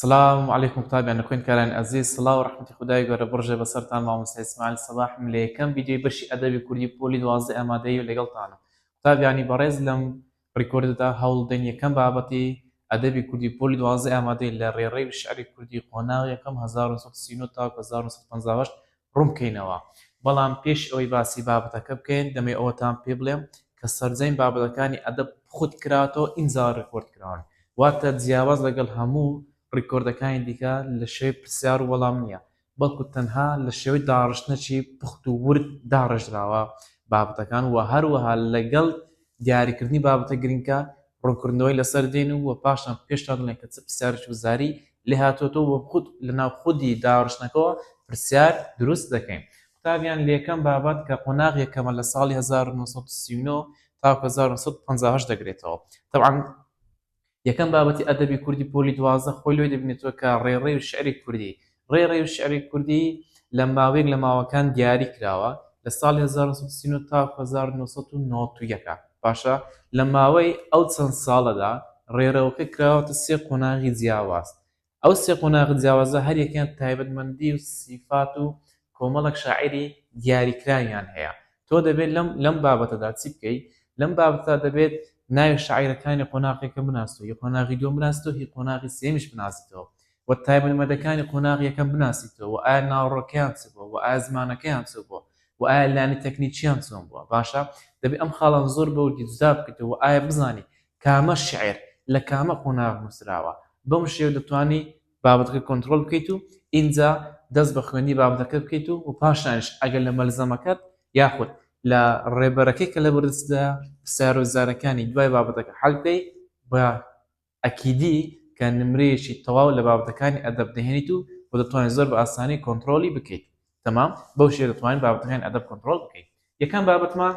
سڵاو علیکم قوتابیان و خوێندکارانی ئەزیز سڵاو و ڕەحمەتی خودای گەورە بڕژێ بەسەرتان مامۆستا ئیسماعیل سەباحم لە یەکەم ڤیدیۆی بەشی ئەدەبی کوردی پۆلی 12 ئامادەیی و لەگەڵتانم قوتابیانی بەڕێز لەم ڕیکۆردەدا هەوڵ دەین یەکەم بابەتی ئەدەبی کوردی پۆلی 12 ئامادەیی لە ڕێڕەوی شعری کوردی قۆناغ یەکەم 1939 تاکو 1958 ڕوون بکەینەوە بەڵام پێش ئەوەی باسی بابەتەکە بکەین دەمەوێ ئەوەتان پێ بڵێم کە سەرجەمی بابەتەکانی ئەدەب خود کراتەوە ئینجا ڕیکۆرد کراون واتە جیاواز لەگەڵ هەموو ڕیکۆردەکانی دیکە لە شێوەی پرسیار و وەڵام نییە بەڵکو تەنها لە شێوەی داڕشتنێکی پوخت و ورد داڕێژراوە بابەتەکان و هەروەها لەگەڵ دیاریکردنی بابەتە گرنگکە ڕوونکردنەوەی لەسەر دێن و پاشان پێشتان دەڵێن کە چ پرسیارێکی وزاری لێ هاتووەتەوە و خود لەناو خودی داڕشتنەکەوە پرسیار دروست دەکەین. قوتابیان لە یەکەم بابەت کە قۆناغ یەکەمە لە ساڵی 1939 تاکو 1958 دەگرێتەوە. تەبعەن یەکەم بابەتی ئەدەبی کوردی پۆلی 12 خۆی لۆی دەبینێتەوە کە ڕێڕەوی شعری کوردی ڕێڕەوی شعری کوردی لە ماوەیەک لە ماوەکان دیاری کراوە لە ساڵی 1939 تاکو 1991 باشە لە ماوەی ئەو چەند ساڵەدا ڕێڕەوەکە کراوەتە سێ قۆناغی جیاواز ئەو سێ قۆناغە جیاوازە هەریەکەیان تایبەتمەندی و سیفات و کۆمەڵێک شاعیری دیاریکراویان هەیە. تۆ دەبێت لەم لەم بابەتەدا چی بکەی؟ لەم بابەتەدا دەبێت ناوی شاعیرەکانی قۆناغی یەکەم بناسیتەوە، هی قۆناغی دووەم بناسیتەوە، هی قۆناغی سێیەمیش بناسیتەوە و تایبەتمەندەکانی قۆناغی یەکەم بناسیتەوە و ئایا ناوەڕۆکەیان چ بووە و ئایا زمانەکەیان چ بووە و ئایا لایەنی تەکنیکییان چۆن بووە. باشە دەبێت ئەم خاڵانە زۆر بە وردی جودا بکەیتەوە و ئایا بزانی کامە شیعر لە کامە قۆناغ نووسراوە، بەم شێوە دەتوانی بابەتەکە کۆنترۆڵ بکەیت و ئینجا دەست بە خوێندنی بابەتەکە بکەیت و پاشانیش ئەگەر لە مەلزەمەکەت یاخود لە ڕێبەرەکەی کە لەبەردەستتدایە پرسیار و زارەکانی دوای بابەتەکە حەل بکەی بە ئەکیدی کە نمرەیەکی تەواو لە بابەتەکانی ئەدەب دەهێنیت و و دەتوانیت زۆر بە ئاسانی کۆنترۆڵی بکەیت تەمام بەو شێوە دەتوانین بابەتەکانی ئەدەب کۆنترۆڵ بکەیت یەکەم بابەتمان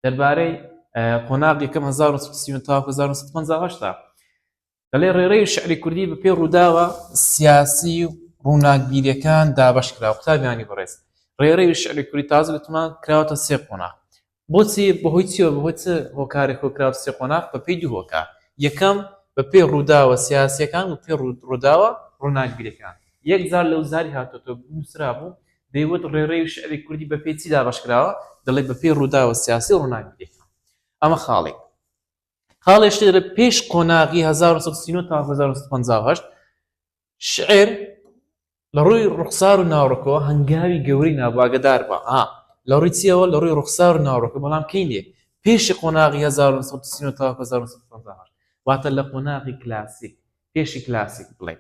دەربارەی قۆناغ یەکەم 1930 تاوەکو 1950 دەڵێ ڕێڕەوی شعری کوردی بە پێی ڕووداوە سیاسی و ڕووناکبیریەکان دابەش کرا قوتابیانی بەڕێز ڕێڕەوی شعری کوردی تازە گوتمان کراوەتە سێ قۆناغ بۆچی بەهۆی چیەوە بەهۆی چ هۆکارێک هۆ کراوەتە سێ قۆناغ بەپێی دوو هۆکار یەکەم بەپێی ڕووداوە سیاسیەکان و پێ ڕووداوە ڕووناکبیرەکان یەک جار لە وزاری هاتۆتەوە نووسرابوو دەیوت ڕێڕەوی شعری کوردی بەپێی چی دابەش کراوە دەڵێ بەپێی ڕووداوە سیاسی و ڕووناکبیرەکان ئەمە خاڵێک خاڵێش تر پێش قۆناغی 1939 تا 1958 شعر لە ڕووی ڕوخسار و ناوڕکەوە هەنگاوی گەورەی نابوو ئاگدار بە ها لە ڕووی چیەوە لە ڕووی ڕوخسار و ناوڕکە بەڵام کەی نیە پێشی قۆناغی 1939 تا 1958 واتە لە قۆناغی کلاسیک پێشی کلاسیک بڵێن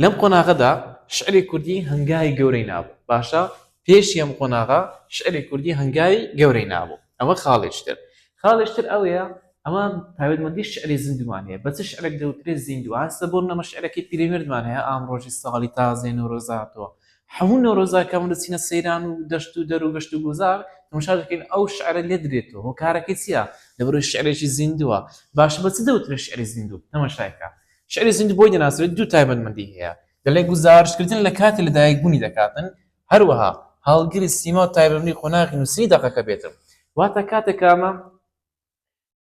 لەم قۆناغەدا شعری کوردی هەنگاوی گەورەی نابوو. باشە پێشی ئەم قۆناغە شعری کوردی هەنگاوی گەورەی نابوو. ئەمە خاڵێکی تر. خاڵێکی تر ئەوەیە ئەمە تایبەتمەندی شعری زیندوومان هەیە. بە چ شعرێک دەوترێت زیندوو؟ ئاستا بۆ نموونە شعرەکەی پیرەمێردمان هەیە ئام ڕۆژی ساڵی تازەی نەورۆز هاتووە. هەموو نەورۆزاکەمان دەچینە سەیران و دەشت و دەر و گەشت و گوزار تەماشا دەکەین ئەو شعرە لێ درێتەوە. هۆکارەکەی چییە؟ لەبەرئەوەی شعرێکی زیندووە. باشە بە چ دەوترێت شعری زیندوو؟ تەماشای کە. شیعری زیندوو بۆی دەناسرێت دوو تایبەتمەندی هەیە، دەڵێ گوزارشتکردن لە کاتی لەدایکبوونی دەکاتن، هەروەها هەڵگری سیما و تایبەتمەندی قۆناغی نووسینی دەقەکە بێتن. واتە کاتێک کە ئەمە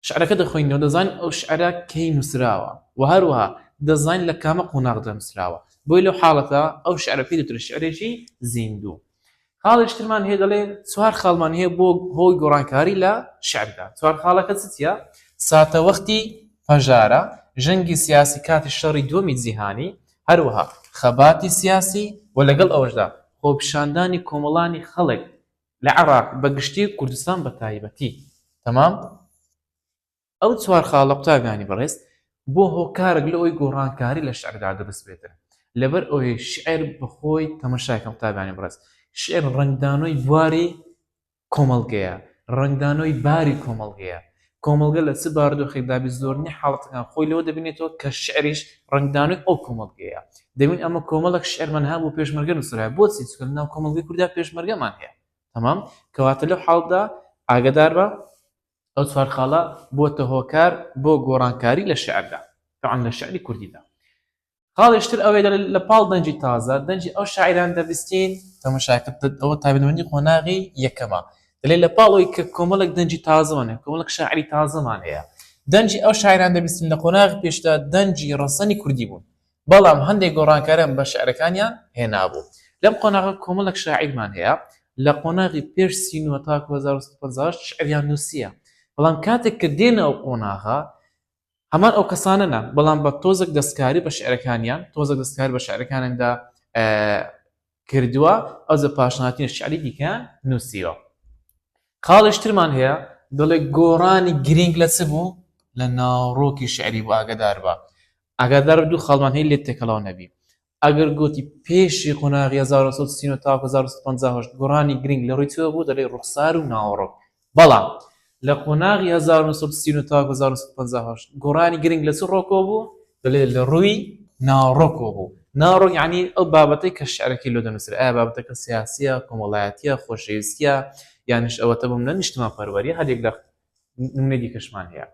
شیعرەکە دەخوێنینەوە دەزانین ئەو شیعرە کەی نووسراوە و هەروەها دەزانین لە کامە قۆناغدا نووسراوە، بۆیە لەو حاڵەتە ئەو شیعرە پێی دەوترێت شیعرێکی زیندوو. خاڵێکی ترمان هەیە دەڵێ چوار خاڵمان هەیە بۆ هۆی گۆڕانکاری لە شعردا چوار خاڵەکە چ چییە ساتەوەختی پەژارە ژەنگی سیاسی کاتی شەڕی دووەمی جیهانی هەروەها خەباتی سیاسی و لەگەڵ ئەوەشدا خۆپیشاندانی کۆمەڵانی خەڵک لە عێراق بە گشتی و کوردستان بە تایبەتی تەمام ئەو چوار خاڵە قوتابیانی بەڕێز بۆ هۆکارێک لە ئەوی گۆڕانکاری لە شعردا دروست بێتن لەبەر ئەوەی شعر بەخۆی تەمەشاکەم قوتابیانی بەڕێز شعر ڕەنگدانەوەی بواری کۆمەڵگەیە ڕەنگدانەوەی باری کۆمەڵگەیە کۆمەڵگە لە چ بارودۆخێکدا بێت زۆرینەی حاڵەتەکان خۆی لەوە دەبینێتەوە کە شعریش ڕەنگدانەوەی ئەو کۆمەڵگەیە دەبین ئەمە کۆمەڵێک شعرمان هەبوو پێشمەرگە نووسرایە بۆچی چونکە لەناو کۆمەڵگەی کورددا پێشمەرگەمان هەیە تەمام کەواتە لەو حاڵدا ئاگدار بە ئەو چوار خاڵە بۆتە هۆکار بۆ گۆڕانکاری لە شعردا تەعەن لە شعری کوردیدا خاڵێش تر ئەوەیە دەڵێ لە پاڵ دەنگی تازە دەنگی ئەو شاعیران دەبیستین تەماشاکە ئەوە تایبەتمەندی قۆناغی یەکەمە دەڵێ لە پاڵ ئەوەی کە کۆمەڵێک دەنگی تازەمان هەیە کۆمەڵێک شاعری تازەمان هەیە. دەنگی ئەو شاعیران دەبیستین لە قۆناغی پێشدا دەنگی ڕەسەنی کوردی بوون، بەڵام هەندێک گۆڕانکاریان بە شیعرەکانیان هێنابوو. لەم قۆناغە کۆمەڵێک شاعیرمان هەیە لە قۆناغی پێش 39 تاکو 1958 شیعریان نووسییە، بەڵام کاتێک کە دێنە ئەو قۆناغە هەمان ئەو کەسانە نا، بەڵام بە تۆزێک دەستکاری بە شیعرەکانیان، تۆزێک دەستکاری بە شیعرەکانیاندا کردووە، ئەوجا پاشنهاتنی شیعری دیکەیان نووسیوە. خاڵێش ترمان هەیە دەڵێ گۆڕانی گرینگ لە چ بوو؟ لە ناوەڕۆکی شیعری بوو ئاگادار بە. ئاگادار بە دوو خاڵمان هەیە لێت تێکەڵاو نەبی. ئەگەر گوتی پێشی قۆناغی 1939 تاکو 1958 گۆڕانی گرینگ لە ڕووی چیەوە بوو؟ دەڵێ ڕوخسار و ناوەڕۆک. بەڵام لە قۆناغی 1939 تاکو 1958 گۆڕانی گرنگ لە چ ڕۆکەوە بوو؟ دەڵێ لە ڕووی ناوەڕۆکەوە بوو. ناوەڕۆک یعنی ئەو بابەتەی کە شعرەکەی لۆ دەنووسرێ، ئایا بابەتەکە سیاسییە، کۆمەڵایەتییە، خۆشەویستییە، یانیش ئەوەتە بۆ منە نیشتمانپەروەرییە، هەر یەک لە نمونەی دیکەشمان هەیە.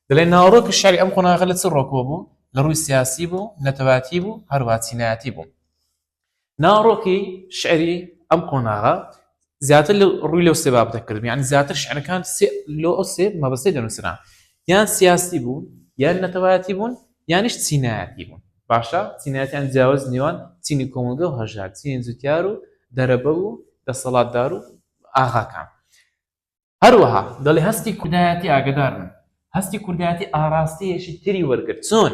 دەڵێ ناوەڕۆکی شعری ئەم قۆناغە لە چ ڕۆکەوە بوو؟ لە ڕووی سیاسی بوو، نەتەوایەتی بوو، هەروەها چینایەتی بوو. ناوەڕۆکی شعری ئەم قۆناغە زیاتر لە ڕووی لەو سێ بابەتە کردم یعنی زیاتر شعرەکان سێ لۆ ئەو سێ مەبەستەی دەنووسران یان سیاسی بوون یان نەتەوایەتی بوون یانیش چینایەتی بوون باشە چینایەتیان جیاواز نێوان چینی کۆمەڵگە و هەژار چینی جوتیار و دەرەبەگ و دەسەڵاتدار و ئاغاکان هەروەها دەڵێ هەستی کوردایەتی ئاگەدار بن، هەستی کوردایەتی ئاڕاستەیەکی تری وەرگرت، چۆن؟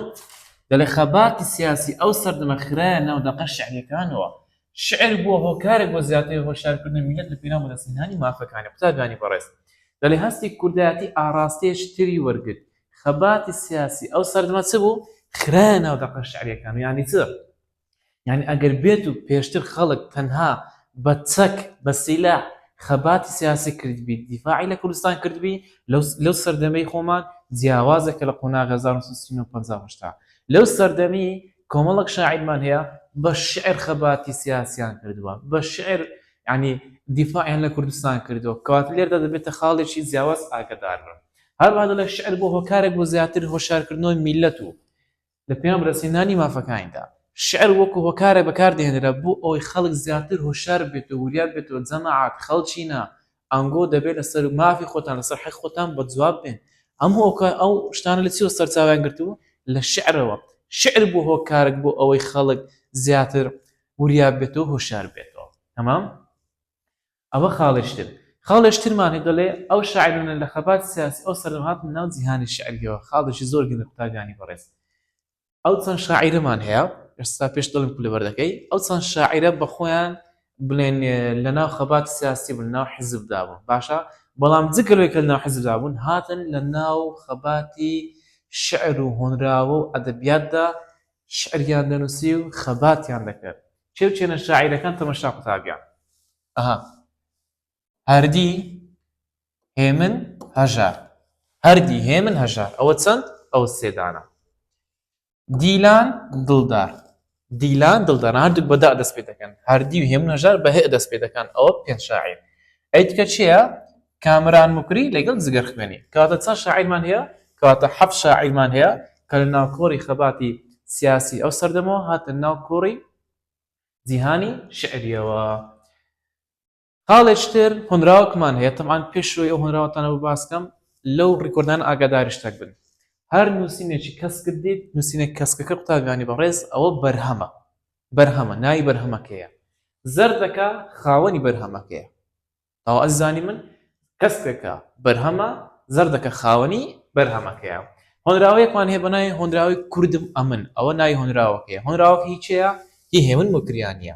دەڵێ خەباتی سیاسی ئەو سەردەمە خرایە ناو دەقە شیعرییەکانەوە، شیعر بووە هۆکارێک بۆ زیاتر هۆشیارکردنەوەی میللەت لە پێناو بەدەستهێنانی مافەکانی. قوتابیانی بەڕێز، دەڵێ هەستی کوردایەتی ئاڕاستەیەکی تری وەرگرت، خەباتی سیاسی ئەو سەردەمە چ بوو؟ خرایە ناو دەقە شیعرییەکانەوە، یانی چ؟ یانی ئەگەر بێت و پێشتر خەڵک تەنها بە چەک بە سیلاح خەباتی سیاسی کردبی دیفاعی لە کوردستان کردبی لەو سەردەمەی خۆمان جیاوازە کە لە قۆناغی 1939 58 لەو سەردەمی کۆمەڵک شاعیرمان هەیە بە شعر خەباتی سیاسیان کردووە بە شعر ینی دیفاعیان لە کوردستان کردووە کەواتە لێردا دەبێتە خاڵێکی جیاواز ئاگدار بن هەروەها دەڵێ شعر بۆ هۆکارێک بۆ زیاتر هۆشارکردنەوەی میلەت و لە پێناو بەدەستهێنانی مافەکانیدا، شیعر وەکو هۆکارێک بەکاردەهێنرا بۆ ئەوەی خەڵک زیاتر هۆشیار بێت و وریا بێتەوە، جەماعەت، خەڵکینە، ئەنگۆ دەبێت لەسەر مافی خۆتان، لەسەر حەقی خۆتان بە جواب بێن. ئەم هۆکار، ئەو شتانە لە چیەوە سەرچاوەیان گرتبوو؟ لە شیعرەوە. شیعر بووە هۆکارێک بۆ ئەوەی خەڵک زیاتر وریا بێتەوە، هۆشیار بێتەوە. تەمام؟ ئەوە خاڵێکی تر. خاڵێکی ترمان هەیە دەڵێ ئەو شاعیرانە لە خەباتی سیاسی ئەو سەردەمە هاتنە ناو جیهانی شیعریەوە، خاڵێکی زۆر گرنگە قوتابیانی بەڕێز. ئەو چەند شاعیرەمان هەیە، ئێستا پێش دەڵێم کولە بەردەکەی، ئەو چەند شاعیرە بە خۆیان بڵێن لە ناو خەباتی سیاسی بوون، لە ناو حیزبدا بوون، باشە؟ بەڵام جگە لەوەی کە لە ناو حیزبدا بوون، هاتن لە ناو خەباتی شیعر و هۆنراوە و ئەدەبیاتدا شیعریان دەنووسی و خەباتیان دەکرد. کێ و کێنە شاعیرەکان تەمەشا قوتابیان ئەها هەردی هێمن هەژار هەردی هێمن هەژار ئەوە چەند ئەو سێدانە دیلان دڵدار دیلان دڵدار هەردووک بەدا دەست پێ دەکەن هەردی و هێمن هەژار بە هێ دەست پێ دەکەن ئەوە پێنج شاعیر ئەی تکە چییە کامران موکری لەگەڵ جگەر خوێنی کەواتە چەند شاعیرمان هەیە کەواتە حەفت شاعیرمان هەیە کە لە ناو کۆڕی خەباتی سیاسی ئەو سەردەمەوە هاتە ناو کۆڕی جیهانی شعریەوە خاڵێکی تر هۆنراوەکمان هەیە تەمان پێشەوەی ئەو هۆنراوەتانە بۆ باس کەم لەو record انە ئاگاداری شتێک بن هەر نووسینێکی کەسکت دیت نووسینێک کەسکەکە قوتابیانی بەڕێز ئەوە بەرهەمە بەرهەمە ناوی بەرهەمەکەیە زەردەکە خاوەنی بەرهەمەکەیە ئەوە ئەزیزانی من کەسێکە بەرهەمە زەردەکە خاوەنی بەرهەمەکەیە هۆنراوەیەکمان هەیە بەناوی هۆنراوەی کوردم ئەمن ئەوە ناوی هۆنراوەکەیە هۆنراوەکە هی کێیە هی هێمن موکریانیە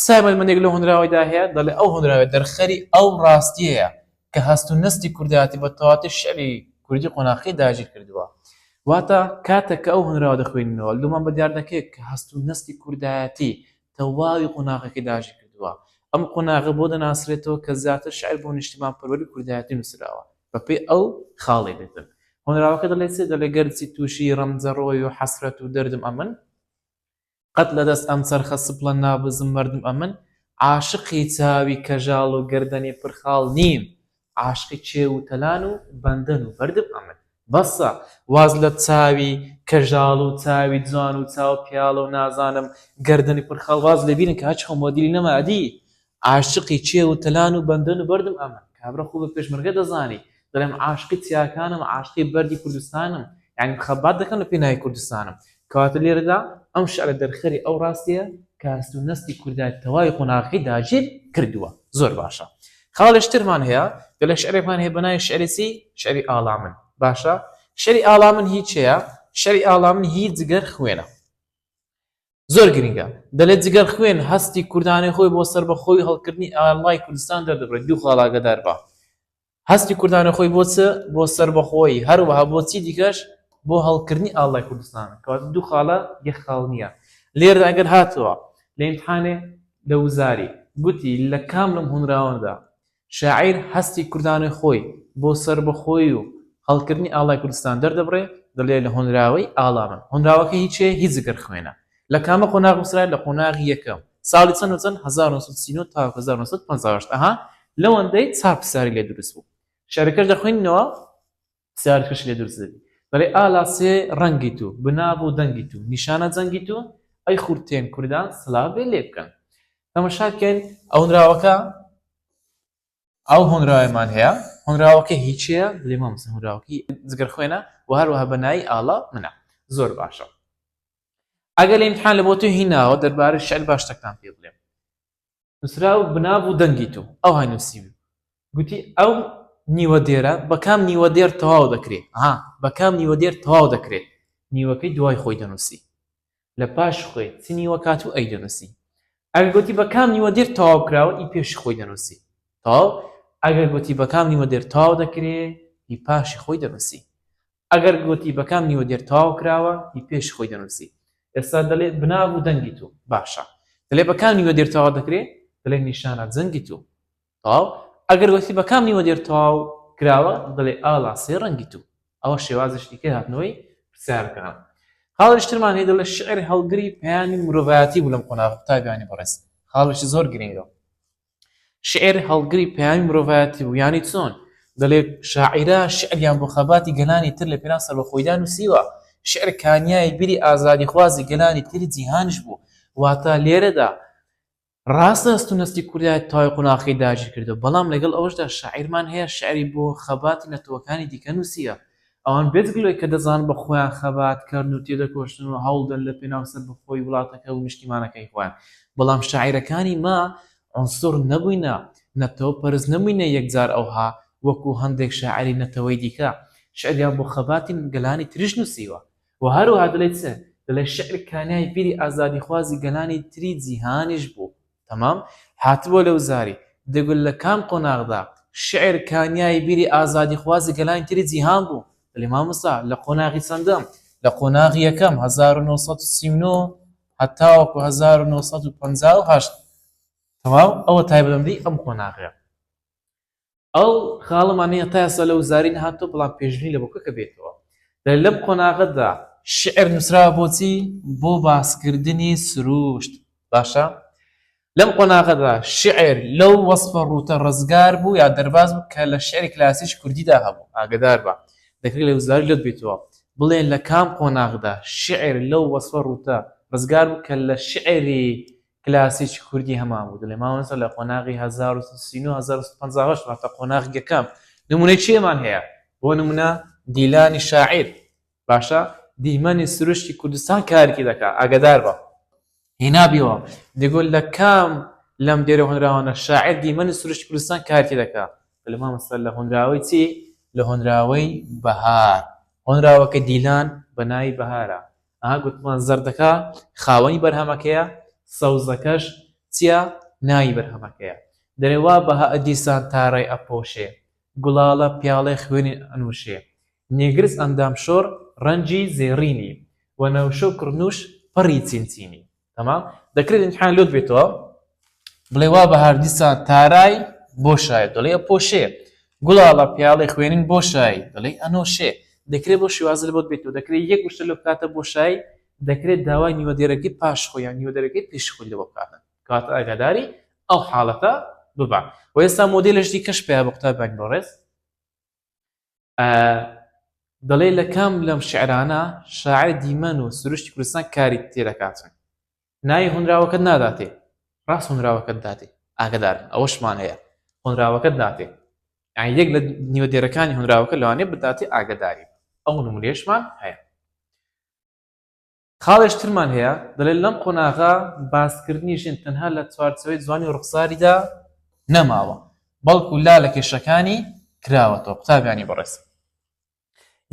تایبەتمەندێک لەو هۆنراوەیدا هەیە دەڵێ ئەو هۆنراوە دەرخەری ئەو ڕاستیەیە کە هەست و نەستی کوردایەتی بە تەواتی شعری کوردی قۆناخی داگیر کردووە واتە کاتێک کە ئەو هۆنراوە دەخوێنینەوە لۆمان بە دیار دەکەوێت کە هەست و نەستی کوردایەتی تەواوی قۆناغەکەی داگیر کردووە. ئەم قۆناغە بۆ دەناسرێتەوە کە زیاتر شیعر بۆ نیشتیمانپەروەری کوردایەتی نووسراوە، بەپێی ئەو خاڵەی دێتن. هۆنراوەکە دەڵێ چی؟ دەڵێ گەرچی تووشی ڕەنجەڕۆی و حەسرەت و دەردم ئەمن، قەت لە دەست ئەم چەرخە سپڵە نابزم مەردم ئەمن، عاشقی چاوی کەژاڵ و گەردەنی پر خاڵ نیم، عاشقی کێو و تەلان و بەندەن و بەردم ئەمن. بەسە واز لە چاوی کەژاڵ و چاوی جوان و چاو پیاڵە و نازانم گەردەنی پر خاڵ واز لێ بینن کە هەچ خۆم مۆدیلی نەما ئەدی عاشقی کێو و تەلان و بەندەن و بەردم ئەمن کابرا خۆ بە پێشمەرگە دەزانی. دەڵێم عاشقی چیاکانم، عاشقی بەردی کوردستانم، یانی خەبات دەکەم لە پێناوی کوردستانم. کەواتە لێرەدا ئەم شعرە دەرخەری ئەو ڕاستییە کە هەست و نەستی کوردایەتی تەواوی قۆناغەکەی داگیر کردووە. زۆر باشە. خاڵێکی ترمان هەیە، دەڵێ شعرێکمان هەیە بە ناوی شعری چی؟ شعری ئاڵا من. باشە شعری ئاڵا من هی کێیە؟ شعری ئاڵا من هی جگەر خوێنە. زۆر گرنگە. دەلێ جگەر خوێن هەستی کوردانەی خۆی بۆ سەربەخۆی هەڵکردنی ئاڵای کوردستان دەردەبڕێت. دوو خاڵ ئاگادار بە. هەستی کوردانە خۆی بۆ چ؟ بۆ سەربەخۆیی، هەروەها بۆ چی دیکەش؟ بۆ هەڵکردنی ئاڵای کوردستان. کەواتە دوو خاڵە یەک خاڵ نییە. لێرەدا ئەگەر هاتەوە لە ئیمتحانێ لە وزاری گوتی لە کام لەم هۆنراوەندا شاعیر هەستی کوردانەی خۆی بۆ سەربەخۆیی و هەڵکردنی ئاڵای کوردستان دەردەبڕێ، دەڵێ لە هۆنراوەی ئاڵا من. هۆنراوەکە هی کێیە؟ هی جگەرخوێنە. لە کامە قۆناغ نووسرا؟ لە قۆناغی یەکەم. ساڵی چەند و چەند؟ 1939 تاوەکو 1958. ئەها لەوەندەی چار پرسیاری لێ دروست بوو. شیعرەکەش دەخوێنینەوە، پرسیارەکەش لێ دروست دەبی. دەڵێ ئالا سێ ڕەنگی تو، بناڤ و دەنگی تو، نیشانە جەنگی تو، ئەی خورتێن کوردان سلاڤێ لێ بکەن. تەمەشا بکەین هۆنراوەکە ئەو هۆنراوەمان هەیە هۆنراوەکە هیچەیە دەڵێ مامۆستا هۆنراوەکەی جگەرخوێنە و هەروەها بە ناوی ئاڵا منە زۆر باشە ئەگەر لە ئیمتحان لە بۆ تۆ هیناوە دەربارەی شعر باش شتەکتان پێ بڵێم نووسراو بناو و دەنگی تۆ ئەوها نووسیبوو گوتی ئەو نیوە دێرە بە کام نیوە دێر تەواو دەکرێت ها بە کام نیوە دێر تەواو دەکرێت نیوەکەی دوای خۆی دەنووسی لە پاش خۆی چ نیوە کات و ئەی دەنووسی ئەگەر گوتی بە کام نیوە دێر تەواو کراوە ئی پێشی خۆی دەنووسی تەواو ئەگەر گوتی بە کام نیوە دێر تەواو دەکرێ ئی پاشی خۆی دەنووسی ئەگەر گوتی بە کام نیوە دێر تەواو کراوە ئی پێشی خۆی دەنووسی ئێستا دەلێ بناو و دەنگی تو باشە دەلێ بە کام نیوە دێر تەواو دەکرێ دەلێ نیشانە جەنگی تو تەواو ئەگەر گوتی بە کام نیوە دێر تەواو کراوە دەلێ ئاڵا سێ ڕەنگی تو ئەوە شێوازێکی دیکەی هاتنەوەی پرسیارەکانە. خاڵێکی ترمان هەیە دەڵێ شیعر هەڵگری پەیامی مرۆڤایەتی بوو لەم قۆناغە قوتابیانی بەڕێز خاڵێکی زۆر گرنگە شیعر هەڵگری پەیامی مرۆڤایەتی بوو یانی چۆن دەڵێ شاعیرە شیعریان بۆ خەباتی گەلانی تر لە پێناو سەربەخۆیدا نووسیوە شیعر کانیای بیری ئازادیخوازی گەلانی تری جیهانیش بوو واتە لێرەدا ڕاستە هەست و نەستی کوردایەتی تەواوی قۆناغەکەی داگیر کردووە، بەڵام لەگەڵ ئەوەشدا شاعیرمان هەیە شیعری بۆ خەباتی نەتەوەکانی دیکە نووسییە. ئەوان بێجگە لەوەی کە دەزانن بە خۆیان خەباتکەرن و تێدەکۆشن و هەوڵدەن لە پێناو سەربەخۆیی وڵاتەکە و نیشتیمانەکەی خۆیان، بەڵام شاعیرەکانی ما عونسوڕ نەبووینە، نەتەوە پەرست نەبووینە یەکجار ئەوها وەکوو هەندێک شاعیری نەتەوەی دیکە شیعریان بۆ خەباتی گەلانی تریش نووسیوە. و هەروەها دەلێ چ؟ دەلێ شیعر کانیای بیری ئازادیخوازی گەلانی تری جیهانیش بوو. تەمام؟ هاتبووە لەو زاری. دەگوت لە کام قۆناغدا شیعر کانیای بیری ئازادیخوازی گەلانی تری جیهان بوو؟ دەلێ مامۆستا لە قۆناغی چەندەم؟ لە قۆناغی یەکەم، 1939 هەتاوەکو 1958. تەواو؟ ئەوە تایبەتمەندیی ئەم قۆناغەیە. ئەو خاڵەمان هەیە تا ئێستا لە وزاری نەهاتووە بەڵام پێشبینی لە بۆکەکە بێتەوە دەڵێ لەم قۆناغەدا شیعر نووسراوە بۆچی بۆ باسکردنی سروشت باشە لەم قۆناغەدا شیعر لەو وەسفە ڕووتە ڕزگار بوو یا دەرباز بوو کە لە شیعری کلاسیکی کوردیدا هەبوو ئاگدار بە دەکرێت لە وزاری لۆت بێتەوە بڵێ لە کام قۆناغدا شیعر لەو وەسفە ڕووتە ڕزگار بوو کە لە شیعری کلاسیکی کوردی هەمان بوو دەڵێ مامۆستا لە قۆناغی 1339 1358 واتە قۆناغی یەکەم نمونەی چێمان هەیە بۆ نمونە دیلانی شاعیر باشە دیمەنی سروشتی کوردستان کارێکی دەکا ئاگدار بە هینابیەوە دەگۆ لە کام لەم دێرە هۆنراوانە شاعیر دیمەنی سروشتی کوردستان کارکی دەکا لە مامۆستا لە هۆنراوەی چی لە هۆنراوەی بەهار هۆنراوەکە دیلان بە ناوی بەهارە ئەها گوتمان زەردەکە خاوەنی بەرهەمەکەیە سەوزەکەش چیە ناوی بەرهەمەکەیە دەرێ وا بەها دیسان تارای ئەپۆشێ گوڵاڵە پیاڵەی خوێنی ئەنوشێ نێگرس ئەندام شۆڕ ڕەنگی زێڕینی وەنەوشە و کڕنوش پڕی چین چینی تەمام دەکرێت ئیمتحان لۆت بێتەوە بڵێ وا بەهار دیسان تارای بۆ شای دەڵێ ئەپۆشێ گوڵاڵە پیاڵی خوێنین بۆ شای دەڵێ ئەنۆشێ دەکرێت بۆ شێوازە لە بۆت بێتەوە دەکرێت یەک وشە لۆ بکاتە بۆ شای دەکرێت داوای نیوە دێرەکەی پاش خۆی یان نیوە دێرەکەی پێش خۆی لەبۆ بکاتن کەواتە ئاگاداری ئەو حاڵەتە ببە و ئێستا مۆدێلش دیکەش پێیا بە قوتابیانی بەڕێز دەڵێ لە کام لەم شعرانە شاعر دیمەن و سروشتی کوردستان کاری تێدەکاتن ناوی هۆنراوەکەت ناداتێ ڕاست هۆنراوەکەت داتێ ئاگدار ئەوەشمان هەیە هۆنراوەکەت داتێ. یانی یەک لە نیوە دێرەکانی هۆنراوەکە لەوانەیە بداتێ ئاگاداری بە. ئەو نمونەیەشمان هەیە. خاڵێش ترمان هەیە دەڵێت لەم قۆناغە باسکردنی ژن تەنها لە چوارچێوەی جوانی و ڕوخساریدا نەماوە بەڵکو لا لە کێشەکانی کراوەتەوە قوتابیانی بەڕێز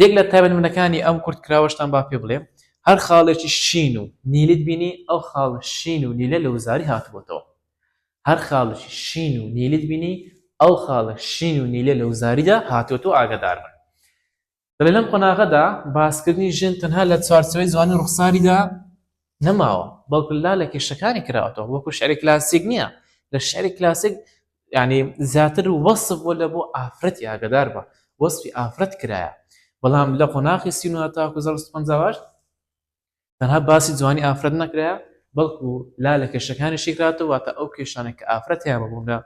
یەک لە تایبەتمەندەکانی ئەم کورتکراوەشتان با پێ بڵێم هەر خاڵێکی شین و نیلیت بینی ئەو خاڵە شین و نیلە لە وزاری هاتبۆتەوە هەر خاڵێکی شین و نیلیت بینی ئەو خاڵە شین و نیلە لە وزاریدا هاتووەتەوە ئاگادار بن دەڵێ لەم قۆناغەدا باسکردنی ژن تەنها لە چوارچێوەی جوانی ڕوخساریدا نەماوە بەڵکو لا لە کێشەکانی کراوەتەوە وەکو شعری کلاسیک نییە لە شعری کلاسیک یعنی زیاتر وەسف بۆ لە بۆ ئافرەتی ئاگدار بە وەسفی ئافرەت کرایە بەڵام لە قۆناخی 39 تاکو 1950 تەنها باسی جوانی ئافرەت نەکرایە بەڵکو لا لە کێشەکانی شیکراتەوە واتە ئەو کێشانە کە ئافرەت هەیە بوون لە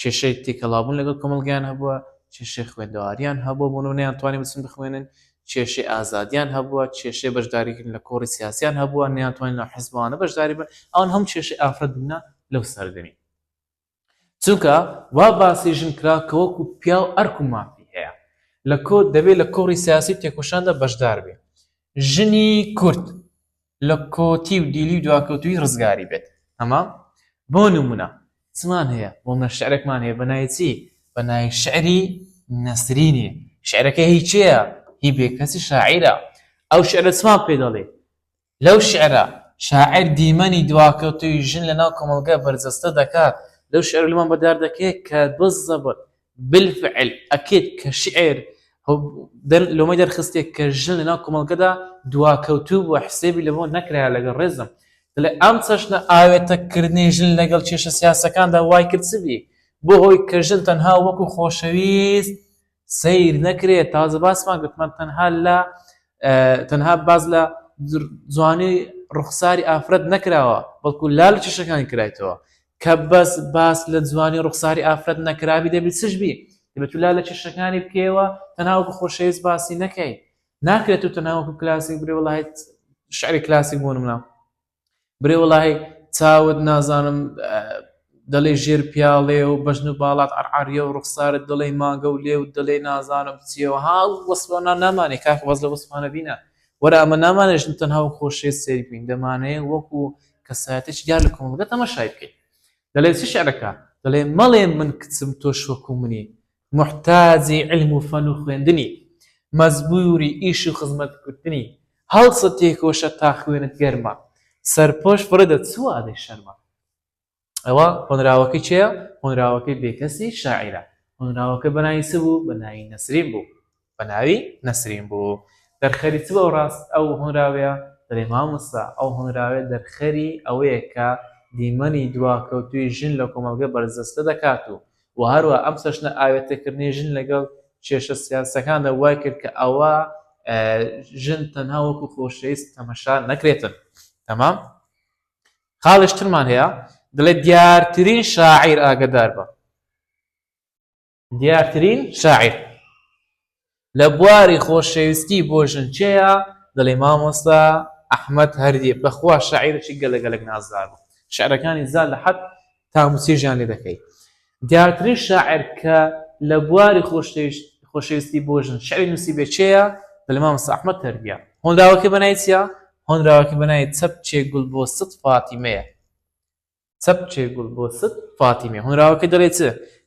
کێشەی تێکەڵابوون لەگەڵ کۆمەڵگەیان هەبووە کێشەی خوێندەواریان هەبووە بۆ نمونە نەیانتوانی بچن بخوێنن کێشەی ئازادیان هەبووە کێشەی بەشداریکردن لە کۆڕی سیاسیان هەبووە نەیانتوانی لە حزبانە بەشداری بن ئەوان هەموو کێشەی ئافرەت بوونە لەو سەردەمی چونکە وا باسی ژن کرا کە وەکو پیاو ئەرک و مافی هەیە لە کۆ دەبێت لە کۆڕی سیاسی و تێکۆشاندا بەشدار بێ ژنی کورد لە کۆتی و دیلی و دواکەوتووی ڕزگاری بێت تەمام بۆ نمونە چمان هەیە بۆ منە شعرێکمان هەیە بە ناوی چی بە ناوی شعری نەسرینی شعرەکە هی کێیە هی بێکەسی شاعیرە ئەو شعرە چمان پێ دەڵێ لەو شیعرە، شاعیر دیمەنی دواکەوتوویی ژن لەناو کۆمەڵگە بەرجەستە دەکات، لەو شیعرە لۆمان بەدار دەکەوێت کە بالضبط، بالفعل، اکید کە شیعر لۆمەی دەرخستیە کە ژن لەناو کۆمەڵگەدا دواکەوتوو بووە حسێبی لەبۆ نەکرایە لەگەڵ ڕێزم دەڵێ ئەم چەشنە ئاوێتەکردنی ژن لەگەڵ کێشە سیاسەکاندا وای کرد چ بی بۆ هۆی کە ژن تەنها وەکو خۆشەویست سەیر نەکرێت تازە باسمان گوتمان تەنها لە تەنها باز لە جوانی ڕوخساری ئافرەت نەکراوە بەڵکو لا لە کێشەکانی کرایتەوە کە بەس باس لە جوانی ڕوخساری ئافرەت نەکرابی دەبی چش بی دەبێت لا لە کێشەکانی بکەیەوە تەنها وەکو خۆشەویست باسی نەکەی ناکرێت و تەنها وەکو کلاسیک برێ وڵی شعری کلاسیک بۆ نمونە برێ وەڵاهی چاوت نازانم دەڵێ ژێر پیاڵێ و بەژن و باڵات عەرعەریە و ڕوخسارت دەڵێی مانگە و لێوت دەڵێی نازانم چیەوە ها وەسفانە نامانێ کاکە واز لە وەسفانە بینە وەرە ئەمە نامانێ ژن تەنها وەک خۆشەویست سەیری بکەین دەمانەوێ وەکو کەسایەتێکی دیار لە کۆمەڵگە تەماشای بکەین دەڵێ چ شعرەکە دەڵێ مەڵێ من کچم تۆش وەکو منی موحتاجی عیلم و فەن و خوێندنی، مەجبووری ئیش و خزمەت کردنی، هەڵسە تێکۆشە تا خوێنت گەرمە، سەرپۆش فڕێدە چ وادەی شەرمە. ئەوە هۆنراوەکەی کێیە؟ هۆنراوەکەی بێکەسی شاعیرە. هۆنراوەکە بە ناوی چ بوو؟ بە ناوی نەسرین بوو. بە ناوی نەسرین بوو. دەرخەری چ بوو ئەو ڕاست ئەو هۆنراوەیە؟ دەڵێ مامۆستا ئەو هۆنراوەیە دەرخەری ئەوەیە کە دیمەنی دواکەوتووی ژن لە کۆمەڵگە بەرجەستە دەکات و و هەروەها ئەم چەشنە ئاوێتەکردنەی ژن لەگەڵ کێشە سیاسەکاندا وای کرد کە ئەوە ژن تەنها وەکو خۆشەویست تەمەشا نەکرێتن تەمام خاڵش ترمان هەیە دەڵێ دیارترین شاعیر ئاگدار بە دیارترین شاعیر لە بواری خۆشەویستی بۆ ژن کێیە؟ دەڵێ مامۆستا ئەحمەد هەردی بەخوا شاعیرێکی گەلە گەلەک نازدار بوو شعرەکانی زا لە حەد تام و چێژیان لێ دەکەی دیارترین شاعر کە لە بواری خۆشەویستی بۆ ژن شعری نووسی بێ کێیە؟ دەڵێ مامۆستا ئەحمەد هەردیە هۆنراوەکەی بە ناوی چییە؟ هۆنراوەکەی بە ناوی چەپکێ گوڵ بۆ ست فاتیمەیە چەپکێ گوڵ بۆ ست فاتیمێ. هۆنراوەکە دەڵێ چ؟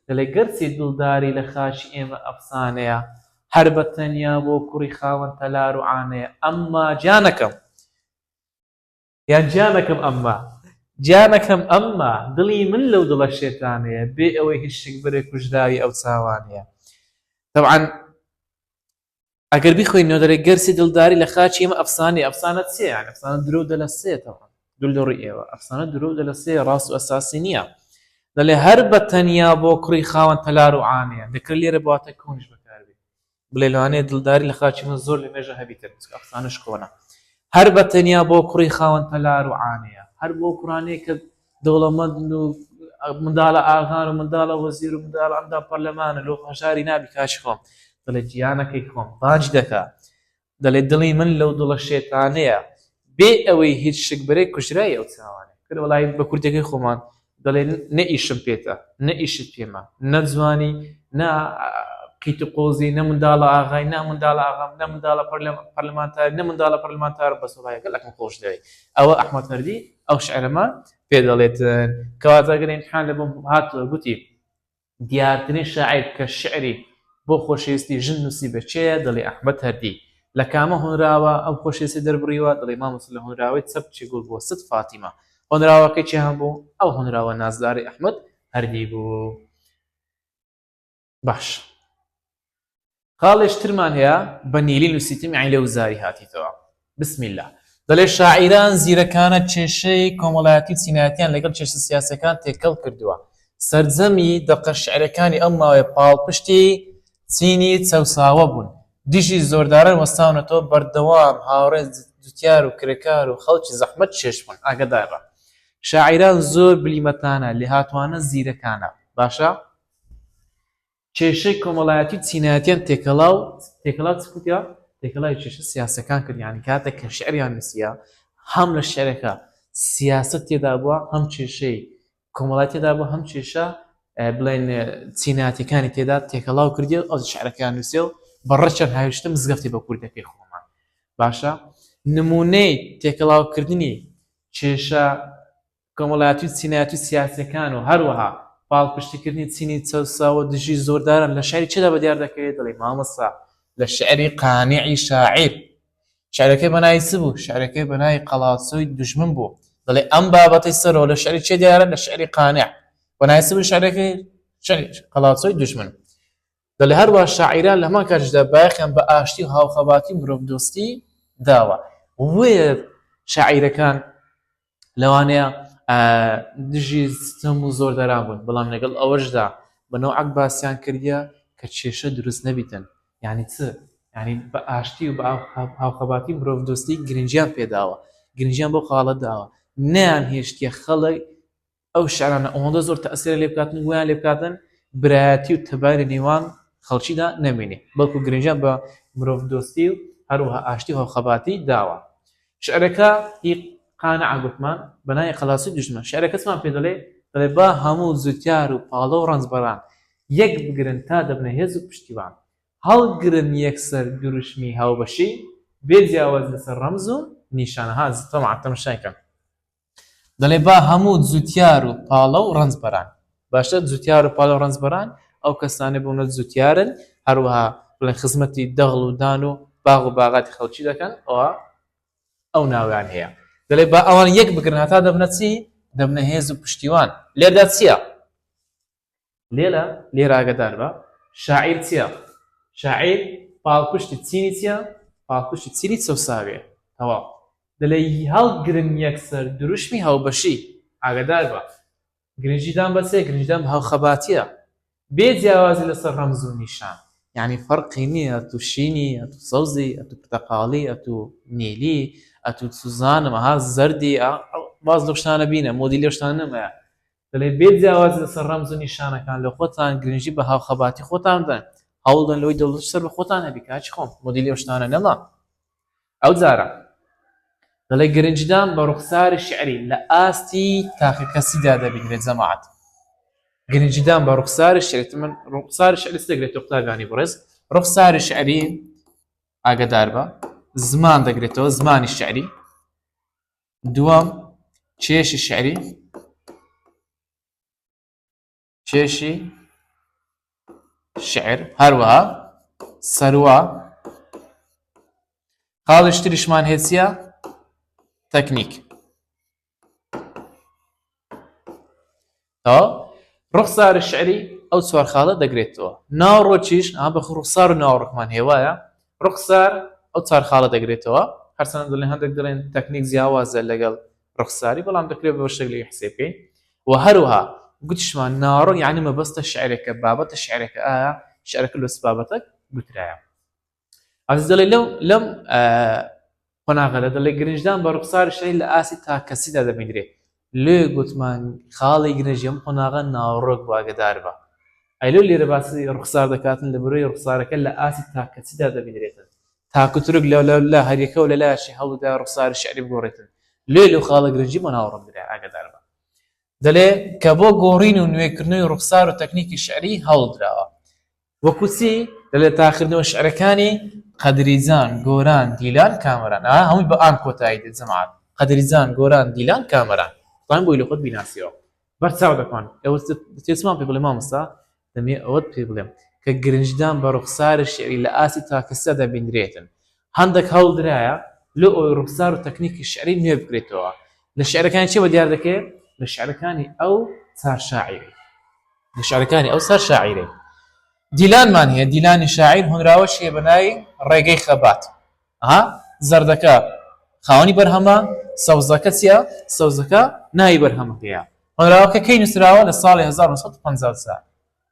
دەڵێ گەرچی دڵداری لە خاکی ئێمە ئەفسانەیە، هەر بە تەنیا بۆ کوڕی خاوەن تەلار و عانەیە، ئەمما گیانەکەم، یان گیانەکەم ئەمما، گیانەکەم ئەمما، دڵی من لەو دڵە شێتانەیە، بێ ئەوەی هیچ شک بەرێ کوژراوی ئەو چاوانەیە. تەبعەن ئەگەر بیخوێنینەوە دەڵێ گەرچی دڵداری لە خاکی ئێمە ئەفسانەیە ئەفسانە چییە یان ئەفسانە درۆ و دەلەسەیە تەبعەن دوور لە ڕووی ئێوە ئەفسانە درۆ و دەلەسەیە ڕاست و ئەساسی نییە دەڵێ هەر بە تەنیا بۆ کوڕی خاوەن تەلار و عانەیە دەکرێت لێرە بواتە کۆنیش بەکاربێ بڵێ لەوانەیە دڵداری لە خاکی من زۆر لە مێژە هەبیتن چونکە ئەفسانەش کۆنە هەر بە تەنیا بۆ کوڕی خاوەن تەلار و عانەیە هەر بۆ کوڕانەیە کە دەوڵەمەندن و منداڵە ئاغان و منداڵە وەزیر و منداڵە ئەندام پەرلەمانە لۆ هەژاری نابی کاکی خۆم دەڵێ گیانەکەی خۆم بانگی دەکا دەڵێ دڵی من لەو دڵە شێتانەیە بێ ئەوەی هیچ شک بەرێ کوژرای ئەو چاوانێ کرد وەڵی بە کوردەکەی خۆمان دەڵێ نە ئیشم پێتە نە ئیشت پێمە نە جوانی نە قیت و قۆزی، نە منداڵە ئاغای، نە منداڵە ئاغام، نە منداڵە پەرلەمانتار، نە منداڵە پەرلەمانتار، بەس وەڵای گەلەکم خۆش دەوێی. ئەوە ئەحمەد هەردی ئەو شعرەمان پێ دەڵێتن. کەواتە گەر ئیمتحان لە بۆم هاتووە گوتی دیارترین شاعیر کە شعری بۆ خۆشەویستی ژن نووسیبێ کێیە؟ دەڵێ ئەحمەد هەردی. لە کامە هۆنراوە ئەم خۆشەویستی دەربڕیوە؟ دەڵێ مامۆستا لە هۆنراوەی چەپکی گوڵ بۆ ست فاتیمە. هۆنراوەکەی کێ هەبوو؟ ئەو هۆنراوە نازدارەی ئەحمەد هەردی بوو. باش خاڵێش ترمان هەیە بە نیلی نووسیتم یانی لە وزاری هاتیتەوە بسم الله دەڵێ شاعیران زیرەکانە کێشەی کۆمەڵایەتی و چینایەتیان لەگەڵ کێشە سیاسەکان تێکەڵ کردووە سەرجەمی دەقە شعرەکانی ئەم ماوەیە پاڵپشتی چینی چەوساوە بوون دژی زۆرداران وەستاونەتەوە بەردەوام هاوڕێ جوتیار و کرێکار و خەڵکی زەحمەت کێش بوون ئاگاداربە شاعیران زۆر بلیمەتانە لێهاتوانە زیرەکانە باشە کێشەی کۆمەڵایەتی و چینایەتیان تێکەڵاو تێکەڵاو چ کوتیا تێکەڵاوی کێشە سیاسەکان کرد یانی کاتێک کە شعریان نووسیە هەم لە شعرەکە سیاسەت تێدا بووە هەم کێشەی کۆمەڵایەتی تێدا بووە هەم کێشە بڵێن چینایەتەکانی تێدا تێکەڵاو کردی و ئەو شعرەکەیان نووسێ و بە ڕچەن هاویشتە مزگەفتی بە کوردەکەی خۆمان باشە نمونەی تێکەڵاوکردنی کێشە کۆمەڵایەتی و چینایەتی و سیاسیەکان و هەروەها پاڵپشتیکردنی چینی چەوساوە دژی زۆرداران لە شعری چێدا بەدیار دەکەوێت؟ دەڵێی مامۆستا لە شعری قانعی شاعیر. شعرەکەی بە ناوی چ بوو؟ شعرەکەی بە ناوی قەڵاچۆی دوژمن بوو. دەڵێ ئەم بابەتەی سەرەوە لە شعری چێ دیارە؟ لە شعری قانع. بە ناوی چ بوو شعرەکەی؟ شعری قەڵاچۆی دوژمن. دەڵێ هەروەها شاعیران لە هەمان کاتیشدا بایەخیان بە ئاشتی و هاوخەباتی و مرۆڤدۆستی داوە. بۆیە شاعیرەکان لەوانەیە دژی ستەم و زۆرداران بوون، بەڵام لەگەڵ ئەوەشدا بە نەوعەک باسیان کردیە کە کێشە دروست نەبیتن. یانی چ؟ یانی بە ئاشتی و بە هاوخەباتی و مرۆڤدۆستی گرنگیان پێداوە، گرنگیان بەو خاڵە داوە، نەیانهێشتیە خەڵک ئەو شعرانە ئەوەندە زۆر تەئسیرە لێ بکاتن و وایان لێ بکاتن برایەتی و تەبای لە نێوان خەڵکیدا نەمێنێ بەڵکو گرنگیان بە مرۆڤدۆستی و هەروەها ئاشتی و هاوخەباتی داوە شعرەکە هی قانعە گوتمان بە ناوی قەلاسی دوژمن شعرەکە چمان پێ دەڵێ دەڵێ با هەموو جوتیار و پاڵە و ڕەنجبەران یەک بگرن تا دەبنە هێز و پشتیوان هەڵگرن یەکسەر دروشمی هاوبەشی بێ جیاوازی لەسەر ڕەمز و نیشانە ها تەمام تەماشای کەن دەڵێ با هەموو جوتیار و پاڵە و ڕەنجبەران باشە جوتیار و پاڵە و ڕەنجبەران ئەو کەسانە بوونە جوتیارن هەروەها بڵێن خزمەتی دەغڵ و دان و باغ و باغاتی خەڵکی دەکەن ئەوە ئەو ناویان هەیە دەڵێ با ئەوان یەک بگرن هەتا دەبنە چی دەبنە هێز و پشتیوان لێردا چییە لێرە لێرە ئاگادار بە شاعیر چییە؟ شاعیر پاڵپشتی چینی چییە؟ پاڵپشتی چینی چەوساوەیە تەواو دەلێ هەڵگرن یەکسەر دروشمی هاوبەشی ئاگادار بە گرنگیدان بە چێ گرنگیدان بە هاوخەباتیە بێ جیاوازی لەسەر ڕەمز و نیشان یعنی فەرقی نییە ئەتوو شینی ئەتوو سەوزی ئەتوو پرتەقاڵی ئەتوو نیلی ئەتوو سوزانم ها زەردی باز لەو شتانە بینە مۆدی لەو شتانە نەمایە دەڵێ بێ جیاوازی لەسەر ڕەمز و نیشانەکان لە خۆتان گرنگی بە هاوخەباتی خۆتان بدەن هەوڵدەن لەوەی دەوڵەت سەر بە خۆتان هەبی کاکی خۆم مۆدیلی ئەو شتانە نەما ئەو جارە دەڵێ گرنگیدان بە ڕوخساری شعری لە ئاستی تاکەکەسیدا دەبینرێت جەماعەت گرنگیدان بە ڕوخساری شعری من ڕوخساری شعری دەگرێت قوتابیانی بەڕێز ڕوخساری شعری ئاگدار بە زمان دەگرێتەوە زمانی شعری دووەم کێشی شعری کێشی شعر هەروەها سەروا خاڵش تریشمان هەیە چییە تەکنیک تەواو ڕوخساری شعری ئەو چوار خاڵە دەگرێتەوە ناوەڕۆکیش ئا بە ڕوخسار و ناوەڕۆکمان هەیە وایە ڕوخسار ئەو چوار خاڵە دەگرێتەوە هەرچەندە دەڵێن هەندێک دەڵێن تەکنیک جیاوازە لەگەڵ ڕوخساری بەڵام دەکرێت بە شتێک لێی حسێب بکەین و هەروەها گوتیشمان ناوەڕۆک یعنی مەبەستە شعرێکە بابەتە شعرێکە ئایا شعرەکە لە چ بابەتێک گوترایە عەزیز دەڵێ لەو لەم قۆناغەدا دەڵێ گرنجدان بە ڕوخساری شەهید لە ئاستی تاکەسیدا دەبیندرێ. لێ گوتمان خاڵی گرنگی ئەم قۆناغە ناوەڕۆک بوو ئاگەدار بە. ئەی لۆ لێرە باسی ڕوخسار دەکاتن لە برۆی ڕوخسارەکە لە ئاستی تاکەسیدا دەبیندرێتن. تاک و تورک لە لە لە هەریەکەو لە لایەکی هەوڵدا ڕوخساری شیعری بگۆڕێتن. لێ لەو خاڵە گرنگی بۆ ناوەڕۆک درا ئاگەدار بە. دەلێ کە بۆ گۆڕین و نوێکردنەوەی ڕوخسار و تەکنیکی شیعری هەوڵ دراوە. وەکو چی؟ دەلێ تاقیکردنەوە شعرەکانی قەدریجان، گۆران، دیلان، کامەران. ئا هەمووی بە ئان کۆتایی دێت جەماعەت. قەدریجان، گۆران، دیلان، کامەران. توانیم بۆی لە خۆت بیناسیەوە. بەرچاو دەکەن. ئێوە دەتەوێت چمان پێ بڵێ مامۆستا؟ دەمەوێ ئەوەت پێ بڵێم کە گرنگدان بە ڕوخساری شیعری لە ئاستی تاکەسیدا دەبینرێتن. هەندێک هەوڵ درایە لۆ ئەوەی ڕوخسار و تەکنیکی شیعری نوێ بکرێتەوە. لە شیعرەکانی چی بەدیار دەکەوێت؟ لە شیعرەکانی ئەو چار شاعیرەی. لە شعرەکانی ئەو سەر شاعیرەی دیلانمان هەیە دیلانی شاعیر هۆنراوەش هەیە بە ناوی ڕێگەی خەبات ها زەردەکە خاوەنی بەرهەمە سەوزەکە چییە سەوزەکە ناوی بەرهەمەکەیە هۆنراوەکە کەی نووسراوە لە ساڵی 1954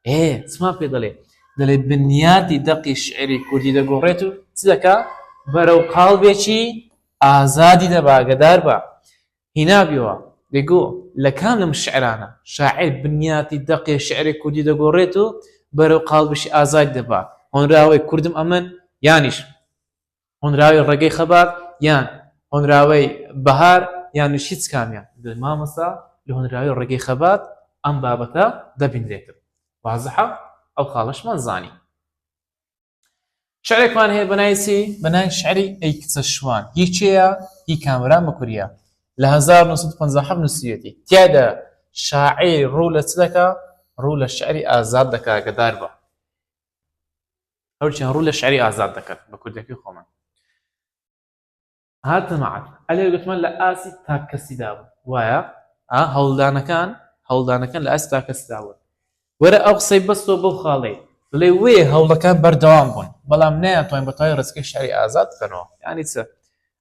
ئێ چما پێ دەڵێ دەڵێ بنیاتی دەقی شعری کوردی دەگۆڕێت و چ دەکا بەرەو قاڵبێکی ئازادی دەبا ئاگەدار بە هینابیەوە، دەیگۆ، لە کام لەم شیعرانە شاعیر بنیاتی دەقێ شیعری کوردی دەگۆڕێت و بەرەو قاڵبێکی ئازادی دەبا، هۆنراوەی کوردم ئەمن یانیش هۆنراوەی ڕێگەی خەبات یان هۆنراوەی بەهار یانیش هیچ کامیان؟ دەڵێ مامۆستا لە هۆنراوەی ڕێگەی خەبات ئەم بابەتە دەبینرێتن. وازحە؟ ئەو خاڵەشمان زانی. شعرێکمان هەیە بە ناوی چی؟ بە ناوی شعری ئەی کچە شوان هی کێیە؟ هی کامەران مکوریە لە 1957 نووسیویەتی تیایدا شاعیر ڕوو لە چ دەکا؟ ڕوو لە شعری ئازاد دەکا گەدار بە هەرچیان ڕوو لە شعری ئازاد دەکەن بە کوردەکەی خۆمان هاتە مەعەد ئەلێ گوتمان لە ئاستی تاککەسیدا بوو وایە ئا هەوڵدانەکان هەوڵدانەکان لە ئاستی تاکەسیدا بوون وەرە ئەو قسەی بەستەوە بەو خاڵەی دەڵێ وێ هەوڵەکان بەردەوام بوون بەڵام نەیانتوانی بە تەواوی ڕێچکەی شعری ئازاد بکەنەوە یانی چ